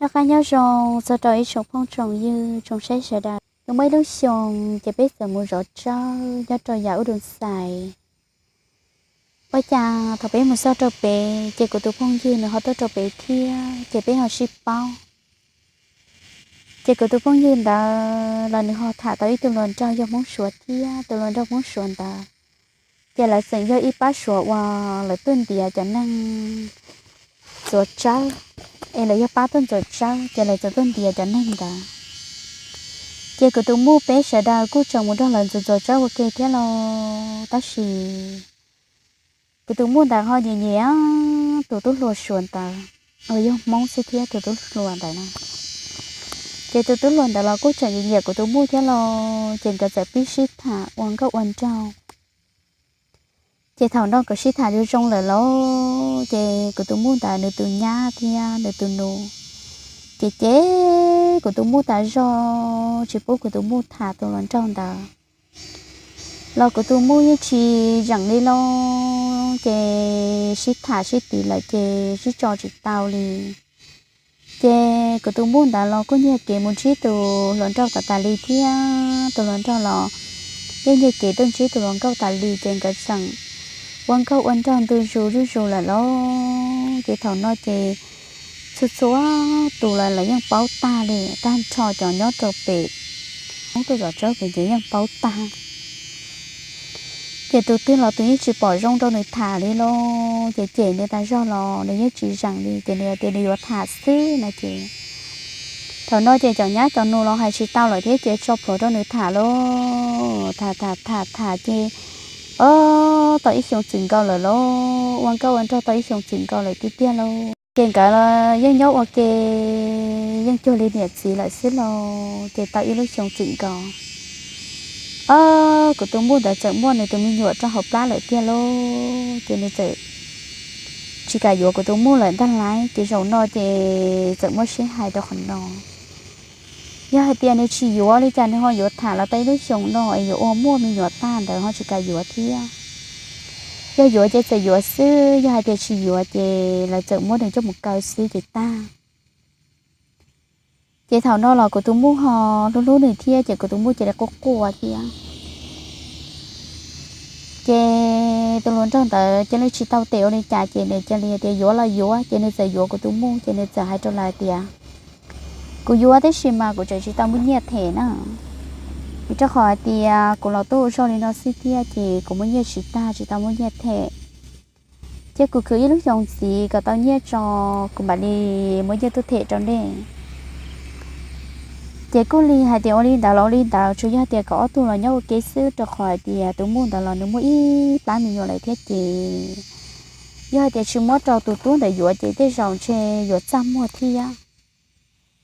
Noj qab nyob zoo txog rau ib tsoom phooj tsoom ywg tsoom saib sawv daws. Nws muaj ib lub xyoos ces peb txawm mus zov tsawb nyob rau yav ub dun xais. Ua cas thaum peb mus txog rau pem ces kuv tus phooj ywg nws ho tuaj rau pem thiab ces peb ho sib paub. Ces kuv tus phooj ywg ntawd los nws ho tham tau ib tug hluas nraug yog Hmoob Suav thiab tus hluas nraug Hmoob Suav ntawd ces lawv txawm yog ib pab Suav uas lawv tuaj ntiav cov neeg ntxuav tsawb, es lawv yog pab tuaj ntxuav tsawb ces lawv txawm tuaj ntiav cov neeg ntawd. Ces kuv tus muj peb sawv daws kuj tseem mus nrog lawv ntxuav ntxuav tsawb ua ke thiab los tab sis kuv tus muj ntawd ho nyiam nyiam tus tub hluas Suav ntawd, uas yog Hmoob xwb thiab tus tub hluas ntawd na. Ces tus tub hluas ntawd los kuj tseem nyiam nyiam kuv tus muj thiab los ces nkawd txawm pib sib tham ua nkauj ua nraug. Ces thaum no nkawd sib tham zoo zoo lawm lauj ces kuv tus muj ntawd nws tus nyab thiab nws tus nus, ces ces kuv tus muj tas zog tsis pub kuv tus muj tham tus hluas nraug ntawd los kuv tus muj yeej tsis zeem li lauj, ces sib tham sib tiv lawm ces sib tso tsis tau li. Ces kuv tus muj ntawd los kuj nyiag kev mus ntsib tus hluas nraug tas tas li thiab tus hluas nraug los yeej nyiag kev tuaj ntsib tus hluas nkauj tas li ces nkawd tseem ua nkauj ua nraug ntu zus zuj zus lawm lauj. Ces thaum no ces txhua txhua tus los lawv yeej paub tag li, tag nrho cov nyob rau pem Hmoob tuaj zov tsawb pem ces yeej paub tag. Ces tus twg los tus yeej tsis pom zoo rau nws tham li lauj, ces cem nws tas zog los nws yeej tsis zeem li ces nws tias nws yuav tham xwb no ces thaum no ces cov nyab cov nus los hais tsis tau lawm thiab ces tso plhuav rau nws tham lauj. Tham tham tham tham ces ob tau ib xyoos txwm nkaus lawm lauj, ua nkauj ua nraug tau ib xyoos txwm nkaus lawm tiag tiag lauj. Ces nkawd yeej nyob ua ke yeej cuag li niam txiv lawm xwb lauj. Ces tau ib lub xyoos txwm nkaus, ob kuv tus muj ntawd txawm muaj nws tus me nyuam rau hauv plab lawm tiag lauj. Ces nws txawm tsis kam yuav kuv tus muj lawm ntag lauj. Ces zaum no ces txawm muaj sib hais rau qhov no, yog hais tias nws tsis yuav li cas nws ho yuav tham los tau ib lub xyoos no es yuav ua muaj me nyuam tag ntawd ho tsis kam yuav thiab. Yog yuav ces txawm yuav xwb, yog hais tias tsis yuav ces lawv txawm muab nws coj mus kaw xwb ces tag. Ces thaum no los kuv tus muj ho hlub hlub nws thiab ces kuv tus muj cia li quaj quaj thiab. Ces tus hluas nraug ntawd cia li tsis tau tes ua li cas ces nws cia li tias yuav los yuav ces nws txawm yuav kuv tus muj ces nws txawm hais rau lawv tias kuv yuav tab sis mas kuv tseem tsis tau muaj nyiaj them na, vim rau qhov hais tias kuv los tuaj ua zog li no xwb thiab ces kuv muaj nyiaj tsis tag tsis tau muaj nyiaj them. Ces kuv khwv ib lub xyoos ntxiv kom tau nyiaj tso kuv mam li muab nyiaj tuaj them rau nej. Ces kuj li hais tias ua li ntawd los ua li ntawd, tsuas yog tias kom ob tug los nyob ua ke xwb rau qhov hais tias tus muj ntawd los nws muaj ib plab me nyuam lawm thiab ces yog hais tias tsis muab rau tus tub ntawd yuav ces tej zaum ntshe yuav txaj muag thiab.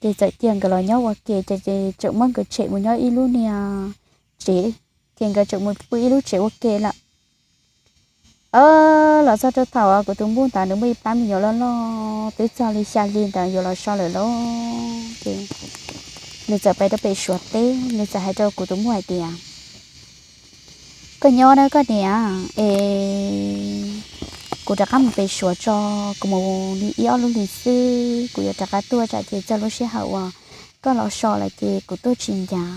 Ces txawm cia nkawd los nyob ua ke ces tseem muab nkawd tshem mus nyob ib lub niag tsev, ces nkawd tseem mus pw ib lub tsev ua ke lawm. Los txog rau thaum kuv tus muj ntawd nws muaj ib plab me nyuam loj loj twb txog li xya hli ntawd yuav los so lawm lauj, ces nws txawm pais rau pem Suav teb, nws txawm hais rau kuv tus muj hais tias koj nyob na koj niam, es kuv rov qab mus pem Suav tso, kuv mus li ib ob lub hlis xwb kuv yuav rov qab tuaj tsam ces txog lub sij hawm uas koj los so lawm ces kuv tuaj tsis ncav.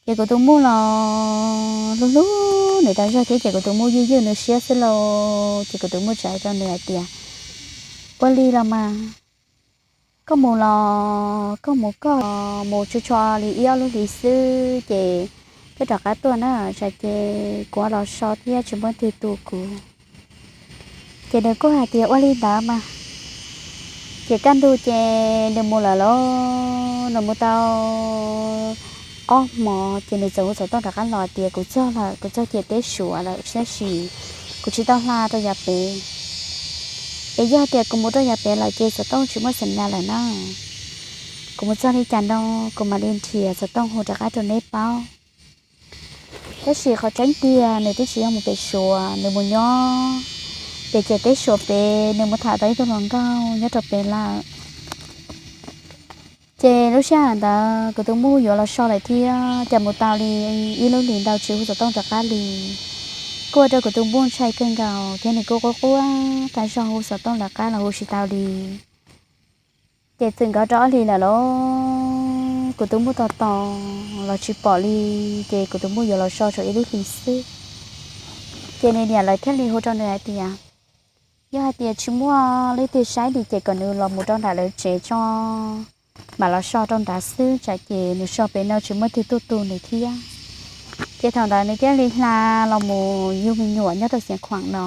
Ces kuv tus muj los hlub hlub nws tas zog thiab ces kuv tus muj ywj ywj nws siab xwb lauj, ces kuv tus muj txawm hais rau nws hais tias ua li los mas, koj mus los koj mus koj, mus tsuj tsho li ib ob lub hlis xwb ces koj rov qab tuaj na, tsam ces kuv los so thiab tsis muaj twg tu kuv. Ces nws kuj hais tias ua li ntawd mas. Ces kaj ntug ces nws mus lawm lauj, nws mus tau ob hmos ces nws txawm hu xov tooj rov qab los tias kuv txog lawm, kuv txog ciam teb Suav lawm tab sis kuv tsis tau hla rau yav pem. Es yog tias kuv mus rau yav pem lawm ces xov tooj tsis muaj xim nas lawm na. Kuv mus txog li cas no kuv mam li nrhiav xov tooj hu rov qab rau neb paub. Tab sis qhov tseeb tiag nws twb tsis yog mus pem Suav, nws mus nyob pem ciam teb Suav pem, nws mus tham tau ib tug hluas nkauj nyob rau pem lawm. Ces lub sij hawm ntawd kuv tus muj yuav los so lawm thiab, cas mus tau li ib lub hlis ntau tsis hu xov tooj rov qab li. Kuj ua rau kuv tus muj ntshai kawg nkaus thiab nws kuj quaj quaj tas zog, hu xov tooj lawv qab los hu tsis tau li. Ces txwm nkawd rau ob hlis lawm los kuv tus muj tos tos los tsis pom li, ces kuv tus muj yuav los so tsuas ib lub hlis xwb. Ces nws niam lawv thiaj li hu rau nws hais tias, yog hais tias tsis muaj leej twg saib li ces kom nws los mus rau nram lawv tsev tso, mam los so rau nrad xwb, tsam ces nws so pem no tsis muaj twg tuaj tu nws thiab. Ces thaum ntawd nws thiaj li hla los mus yug me nyuam nyob rau Xiav Khuam no.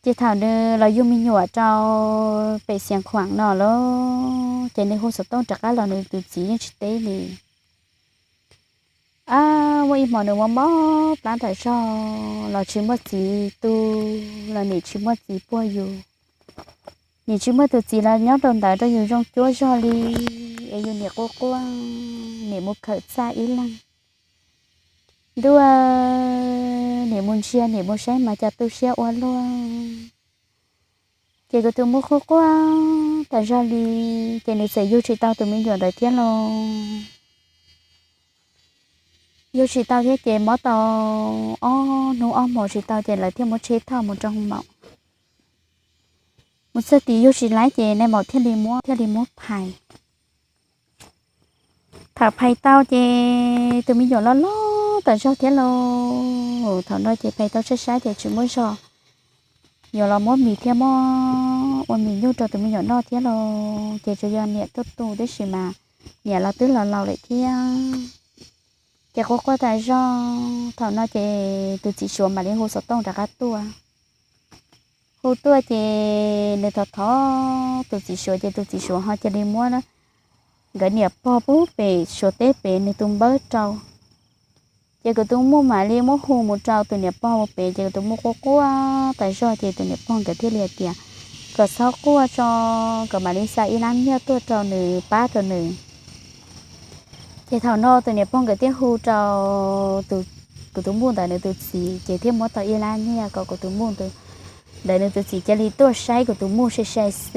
Ces thaum nws los yug me nyuam rau pem Xiav Khuam no lawm, ces nws hu xov tooj rov qab los nws tus txiv yeej tsis teb li. Ab, muaj ib hmo nws mob mob plab tas zog los tsis muaj txiv tu, los nim tsis muaj txiv puag yus, nim tsis muaj tus txiv los nyob rau ntawd rau yus zoo cuab zog li, es yus nim quaj quaj, nim mus khawm txaj ib leeg ntua, nim mus ntsia nim mus saib mas cas tu siab ua luaj. Ces kuv tus muj quaj quaj tas zog li, ces nws txawm yug tsis tau tus me nyuam ntawd thiab los. Yug tsis tau thiab ces mob tau ob hnub ob hmo tsis tau ces lawv thiaj muab tsheb thauj mus rau hoo maum. Mus txog tim yug tsis laib ces nais maum thiaj li muab, thiaj li muab phais. Thaum phais tau ces tus me nyuam loj loj tas zog thiab los. Thaum no ces phais tau sab sab ces tsis muaj zog yuav los muab mis thiab muab ua mis nyuj rau tus me nyuam noj thiab los, ces tsuas yog niam tuaj tu tib si mas niam los twb los laus lawm thiab. Ces quaj quaj tas zog, thaum no ces tus txiv Suav mam li hu xov tooj rov qab tuaj. Hu tuaj ces nws thov thov tus txiv Suav ces tus txiv Suav ho cia li muab nkawd niam pog pub pem Suav teb pem nws tus npawb rau. Ces kuv tus muj mam li muab hu mus rau tus niam pog mus pem, ces kuv tus muj quaj quaj tas zog ces tus niam pog nkawd thiaj li hais tias kom txhob quaj tso, kom mam li xa ib lab nyiaj tuaj rau nws pab rau nws. Ces thaum no tus niam pog nkawd thiaj hu rau tus, kuv tus muj ntawd nws tus txiv, ces thiaj muab tau ib lab nyiaj kom kuv tus muj ntawd nws tus txiv cia li tuaj saib kuv tus muj sai sai xwb,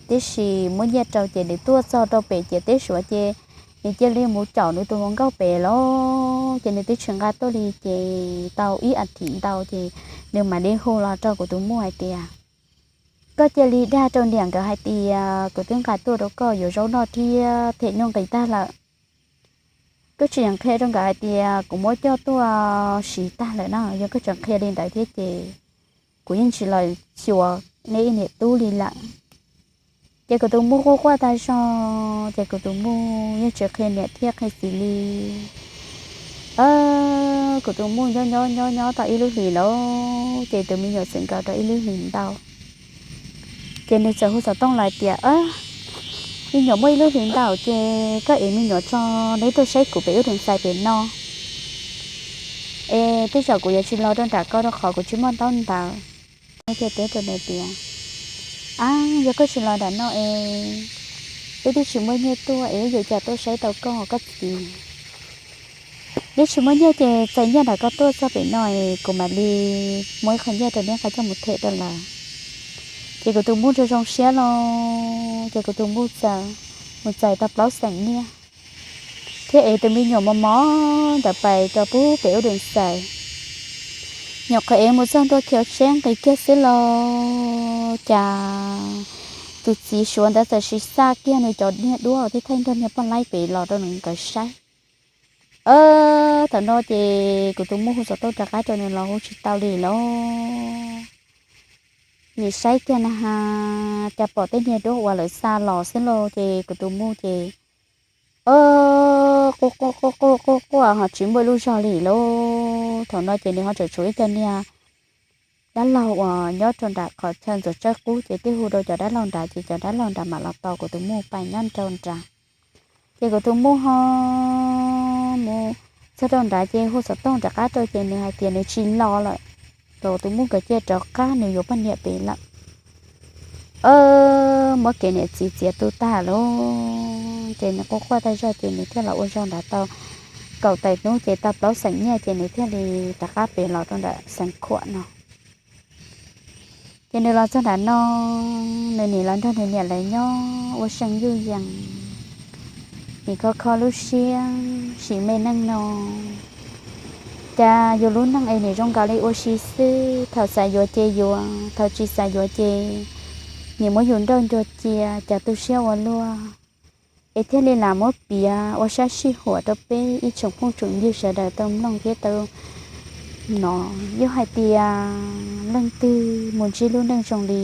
tiam sis muab nyiaj rau ces nws tuaj txog rau pem ciam teb Suav ces nws cia li mus caum nws tus hluas nkauj pem lawm, ces nws twb tsis nqa tuaj li. Ces tau ib as thiv ntau ces nws mam li hu los rau kuv tus muj hais tias, koj cia li dag rau niam nkawd hais tias kuv twb nqa tuaj rau koj yuav zaub noj thiab them nyuj nqis tag lawm. Koj tsis qhia rau nkawd hais tias kuv muab coj tuaj siv tag lawm na, yog koj tseem qhia li ntawd thiab ces kuv yeej tsis los xyuas nej ib niam tub li lawm. Ces kuv tus muj quaj quaj tas zog, ces kuv tus muj yeej tsis qhia niam thiab qhia txiv li. Kuv tus muj nyob nyob nyob nyob tau ib lub hlis lawm, ces tus me nyuam txawm nkaus rau ib lub hlis ntau. Ces nws txawm hu xov tooj los tias, me nyuam muaj ib lub hlis ntau ces koj ev me nyuam tso, neb tuaj saib kuv pem ub rau ntxais pem no. Es tej zaum kuv yuav tsis los rau nram ko rau qhov kuv tsis muaj ntaub ntawv. Nws thiaj teb rau nws tias, a, yog koj tsis los nram no es peb twb tsis muaj nyiaj tuaj es yuav cas tuaj saib tau koj koj txiv. Neb tsis muaj nyiaj ces txais nyiaj nram ko tuaj txog pem no es kuv mam li muab ib qho nyiaj rau neb nqa coj mus them rau lawv. Ces kuv tus muj zoo zoo siab los ces kuv tus muj txawm mus txais tau plaub xeem nyiaj thiab ev tus me nyuam mos mos ntawd pais rau pub pem ub rau ntxais. Nyuam qhuav ev mus txog ntua khiav tseb nqis kiag xwb los cas tus txiv Suav ntawd txawm siv xaj kiag nws cov niag duab uas thaij nrog niag poj laib pem los rau nws nkawd saib. Thaum no ces kuv tus muj hu xov tooj rov qab rau nws los hu tsis tau li los. Nim saib kiag na has cas pom tej niag duab uas lawv xa los xwb los ces kuv tus muj ces quaj quaj quaj quaj ho tsis muaj ib lub zog li lauj. Thaum no ces nws ho tseem tshuav ib co niag dab laug uas nyob rau nram qhov chaw ntxuav tsawb qub ces thiaj hu rau cov dab laug nrad ces cov dab laug nrad mam los tos kuv tus muj pais nyob rau nrad. Ces kuv tus muj ho mus txog rau nrad ces hu xov tooj rov qab rau ces nws hais tias nws tsis los lawm, rau tus muj nkawd cia rov qab nws yuav poj niam pem lawm. Muab kev niam txiv txiav tu tag lauj. Ces nws quaj quaj tag zog ces nws thiaj los ua zog nrad tau kaum tawm hnub ces tau plaub xeem nyiaj ces nws thiaj li rov qab pem los rau nram xeev Khuam no. Ces nws los txog nram no, nws nim los nrog nws niam lawv nyob ua seej yuj yees, nim kho kho lub siab sim me neej no. Cas yus lub neej es nim zoo nkaus li ua si xwb, thaum xav yuav ces yuav, thaum tsis xav yuav ces nim muab yus nrauj ncua cia, cas tu siab ua luaj, es thiaj li lam muab piav ua sab sij huam rau peb ib tsoom phooj tsoom ywg sawv daws tau mloog thiab tau hnov. Yog hais tias leej twg mus ntsib lub neej zoo li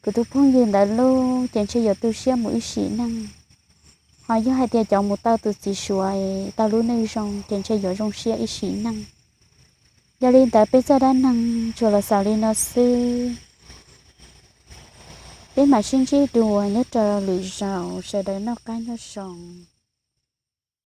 kuv tus phooj ywg ntawd lub, ces ntshe yuav tu siab mus ib sim neej. Ho yog hais tias cov mus tau tus txiv Suav tau lub neej zoo, ces ntshe yuav zoo siab ib sim neej. Yog li ntawd peb txoj dab neeg tsuas los xaus li no xwb. Peb mam sib ntsib dua nyob rau lwm zaus, sawv daws noj qab nyob zoo.